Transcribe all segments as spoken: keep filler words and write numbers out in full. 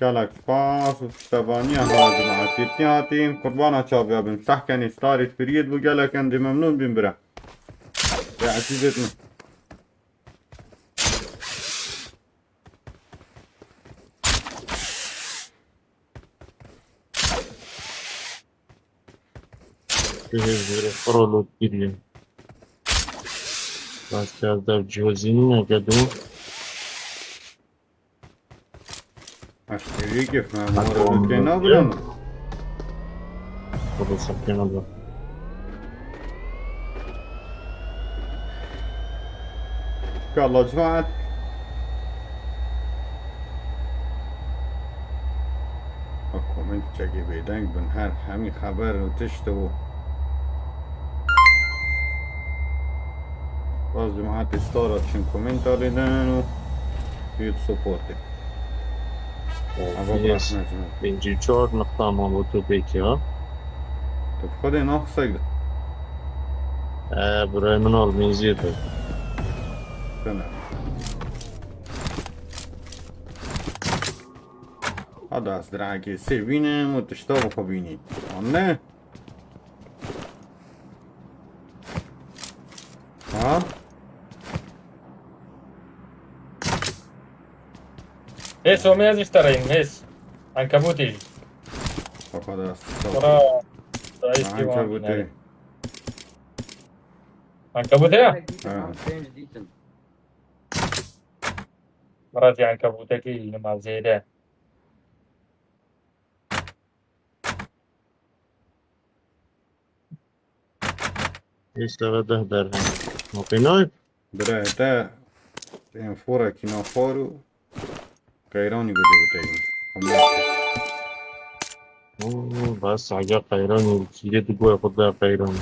Gelek spas û piştevaniya hela cemaetiyê hatîn. Qurbana çaviya bin. Sehkenî starî firiyê bû, gelek em dê memnûn bin bira. Ve ezîzêt min. Bihêz vêrê xwe rolot kiriye. Rast ya dev cihozî nîne ke dû. Aştêrî kêf me, mora lûtê nabirem. Xwedê serkê nabirem. Kala cemaet. Ha, komênt çekê bêdeng bin, her hemî xeber û tişt û. Baz cemaetê Stara çin komênta lê denen û yê supportê. Ava bırakmaz mı? Pêncî çar nıqta ma bo tu pêkî ha. Tu xwedê naxisek de. E, birayê min al benziyê te. Tene. Hadi ez dirakê sê bînim û tişta bi xwe bînî. Anne? Ha? Hês, Omê, ez ji te re yim, hês. Enkebûtê jî. Bak, hadi ez tişta bi xwe. Ora, Ankebûtê. Ankebûtê ya? Ha. Bira jî enkebûtekî li me zêde. Hêsta ve deh derhem. Maqînay? Bira te enfora kî nafar û qeyranî gotê gotê. Oo, bas aga qeyranî kîlê digoya xwe da qeyranî.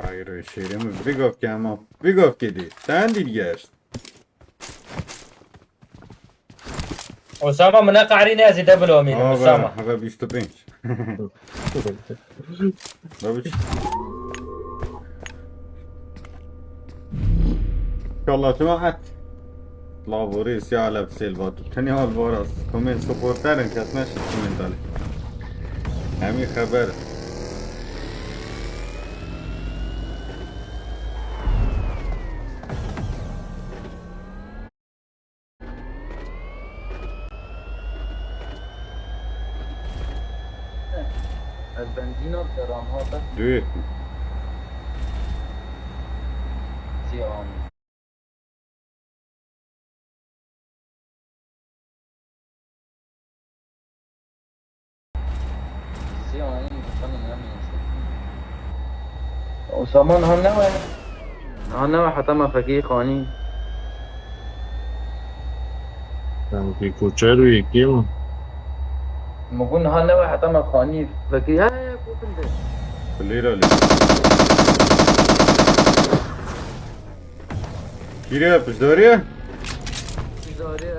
Hayır, şêrê min, bigavkê ema, bigavkê dê. Sen dî geşt. Osama, min neqehrîne, ez ê de bilomînim, Osama. Heve bîst û pênc. Babiç. İnşallah cemaat. Laborê siyale sêl vat. Tenê hal boras. Komên supporterin kes neşit komên dalê. Hemî xeber. Ez benzîna dikirim, ha, te. Duyê. Sê anî. Sê anî dikirim, em ê Osama niha newe. Niha newe heta me fekî xanî. Sanki koçer û yekê mi? Min got niha newe heta me xanî fekî. He, he, kotin de. Kulîra lê. Kîrê piştdarî ye? Piştdarî ye.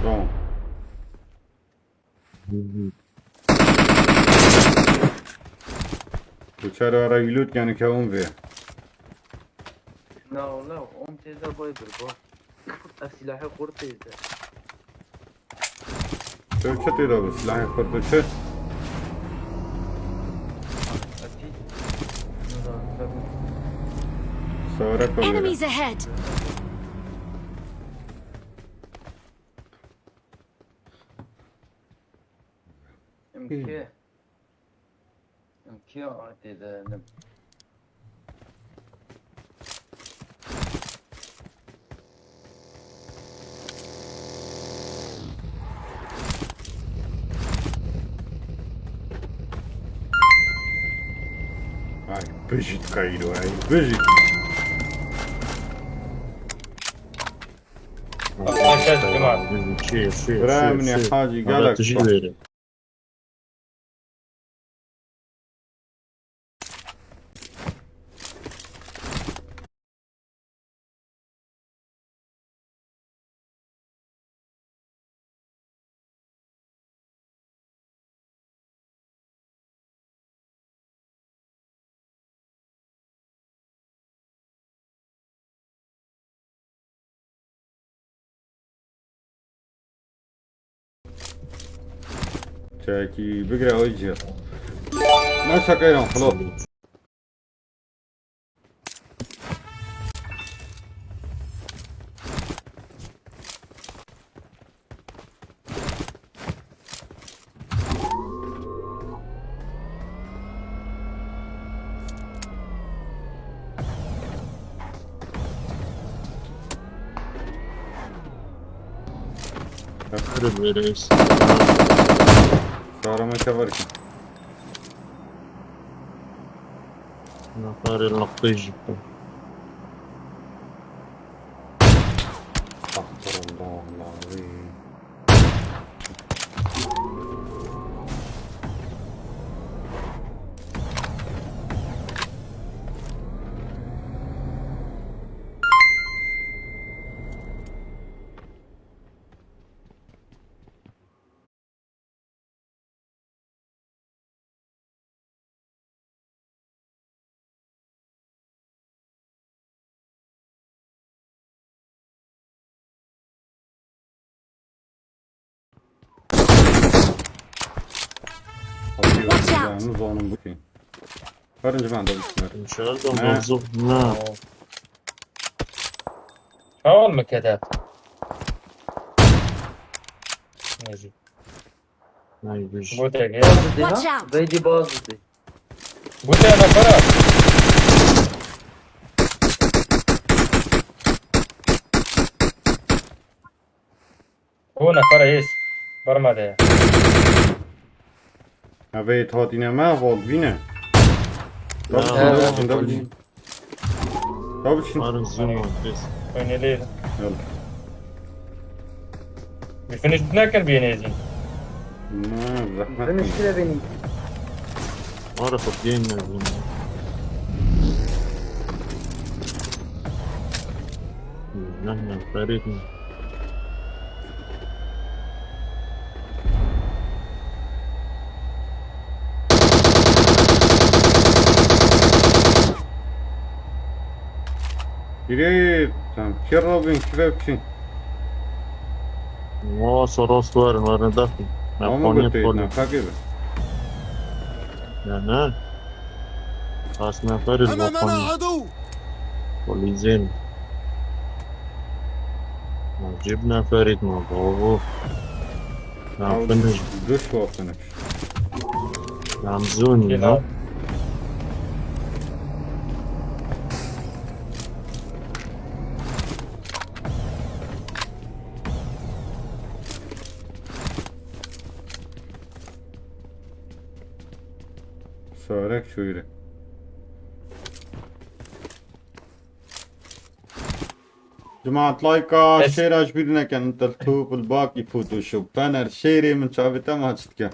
Tamam. Tu çara reîlût yani kewin vê. Na, wala, on têde bay bir, bay. Ev silahê xurt têde. Ev çi têde bi? Silahê xurt bi çi? Etî. Nada, tabii. Sare kalıyor. Enemies ahead! Em kê? Em kê hatê de ne? Ay, bijît Kayro, ay, bijît. Bak, bak, bak, bak. Çê, çê, Bira çê, min ê çê. Hacî, Ara gelek tijî bak. Vêrê. Çekî bigire o jî. Ne şakayran, xilo. Neferi verês. Çarama kever ki. Neferi laqtê jî. Estağfurullah, Allah'ım. Watch out! Nizanim bikî. Verin ji bende bitmir. Şöyle de Ne? Bozuk. Ne? Çawan mi kede? Neyse. Neymiş? Bu tek ya. Baz dedi Watch ha? Out! Veydi baz dedi. Bu ne nefera? Bu nefera hiç. Barma de. Abi, tatine me, vol bine. Ya. Tabii, tabii, tabii. Tabii şimdi. Varın zor var, biz. Oynayalım. Yol. Bir finish ne kadar bir enerji? Ne, zahmet. Finish bile benim. Arada game yazdım. Lan lan, Ferit mi? Girê, tam kê rabin, kî ve biçin? Wa, soros werin, werin daxin. Ama Japoniyet bete, kol. Ne, fakir. Ya ne? Kaç nefer il Bakan? Polizin. Acib neferit mi? Bavo. Yapınız. Düş korkunuz. Namzun ya. Sarek şöyle. Cemaat, layka şêra ji bîr nekin, teltûk, li bakî Photoshop, pener, şêrê min çavê te maç dike.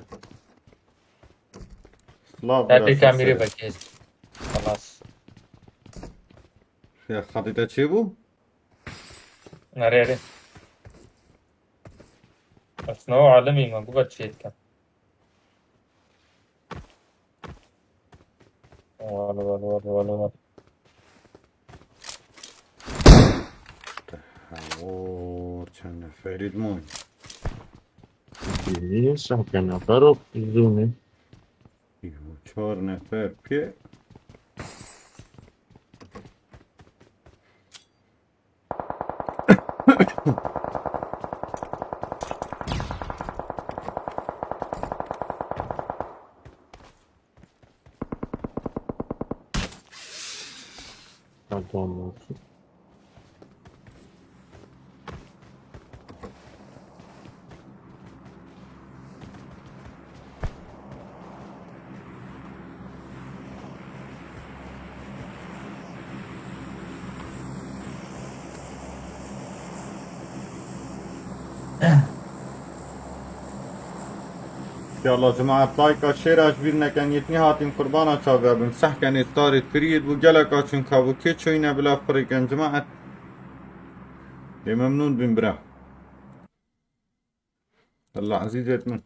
Lav Hepî biraz kamîrê sesere. Vekê. Xelas. Ya, xatê te çê bû? Nerê, erê. Aslında o alemî me, bu kadar şey etken. Wala, wala, wala, wala, wala. Hawor, çend neferî diman? Bî, sehke nefer o zûnê. Yo, çar nefer pê. Pardon olsun. Ya Allah, cemaat, layka şêra ji bîr nekin, yetnî hatin qurbana çavê bin. Sehken îftarê piriyê bû, geleka çûn ka bû, kê çûyne bila firêken, cemaat. Lê memnûn bin bira. Allah ezîzet min.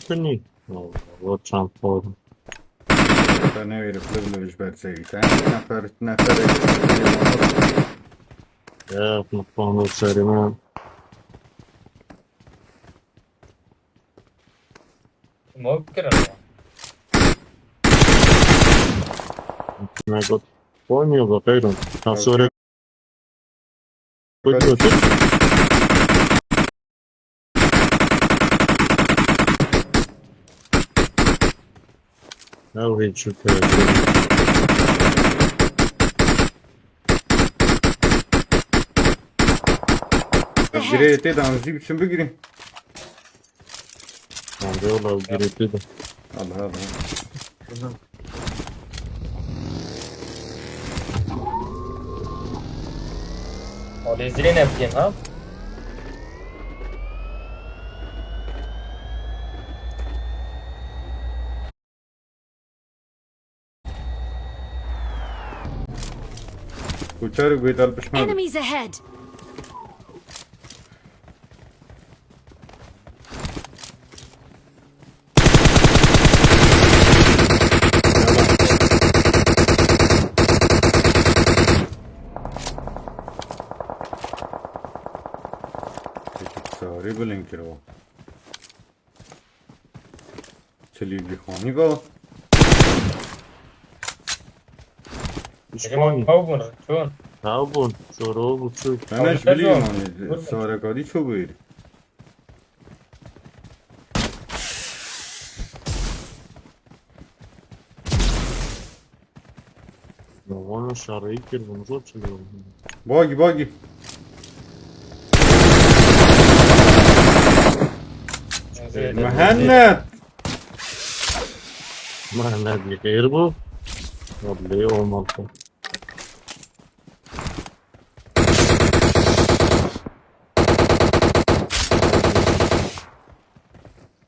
Pinî. O çend por. Te newêrî xulib li vij berseyî. Te nefer nefer. Ya, mutfağın serime. Smoke kirin ama. Ne got? Oynuyor bak, Eyran. Ha, sonra. Koyuyor. Ya, hiç yok. Girê tê de em zî biçin bigirîn. Tamam, eyvallah, girê tê de. Allah Allah. Olê zirê ne bikin ha? Koçer û Bêdal pişman. Enemies ahead! Sarî bilind kiriwo. Çilî bîxanî va. Ecem abi, ew bûn, çûn. Ew bûn, çoro bû çû. Heneş bilî, yanî sarekadî ço bûyî. Wana şareyî kir, bunu zor çalıyor. Bagî, bagî. Zirê de. Mehennet. Mehmet bir xeyir bu. Vallahi olmadı.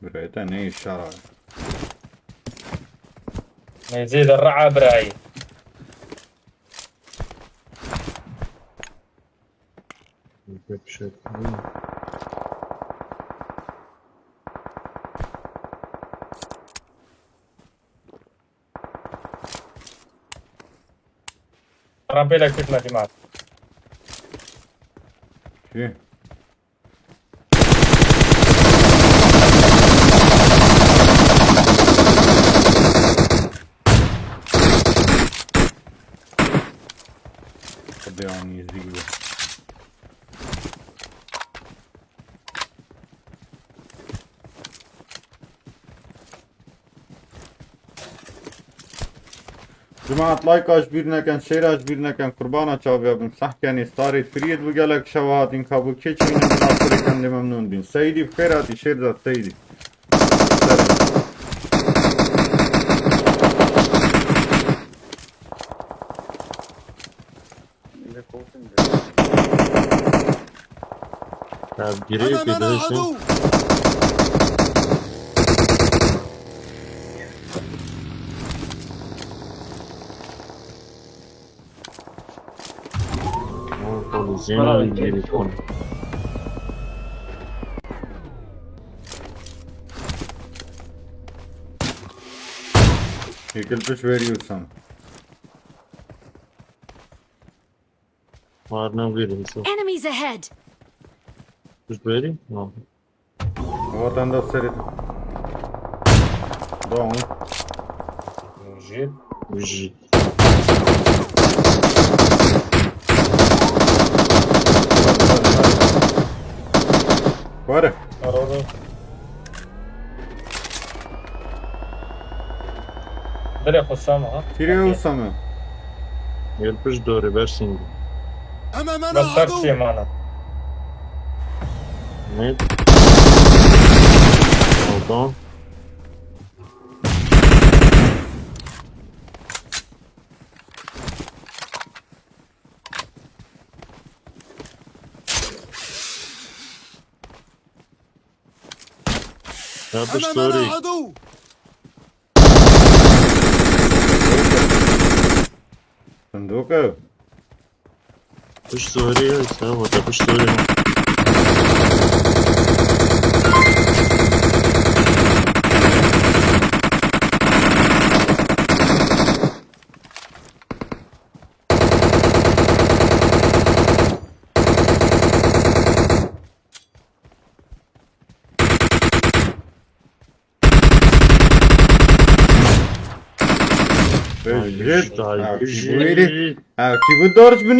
Buraya da ne işaret? Neyse de ra'a birayî. Yapacak bir şey yok. Rampê de kuşt me cemaat. Kî? Xwedê an nêzdîk be. Cemaat, like ji bîr nekin, share ji bîr nekin, qurbana çaviya bin. Sehkenê starê firiyê bi gelek şewa hatin kabûl kê çîne bin aferê kendê memnûn bin. Seydî bi xêr hatî, Şêrza Seydî. Ya gireyim bir de şey. Oğlum, zina girip konu. Yekil piş veriyorsan. Var ne verin şu. Enemies ahead! Biz vereyim. Tamam. Vatandaş seyret. Down. Jî. Uji. Var. Arada. Direkt Osama ha. Tire Osama. Gelmiş doğru versin. Bas ters yemana. Ne? Oradan. Ya bir story. Sındık ev. Pişt zorê ya, işte, orada pişt zorê. Jit. Ha, kî bû êrî? Ha, kî bû darc bi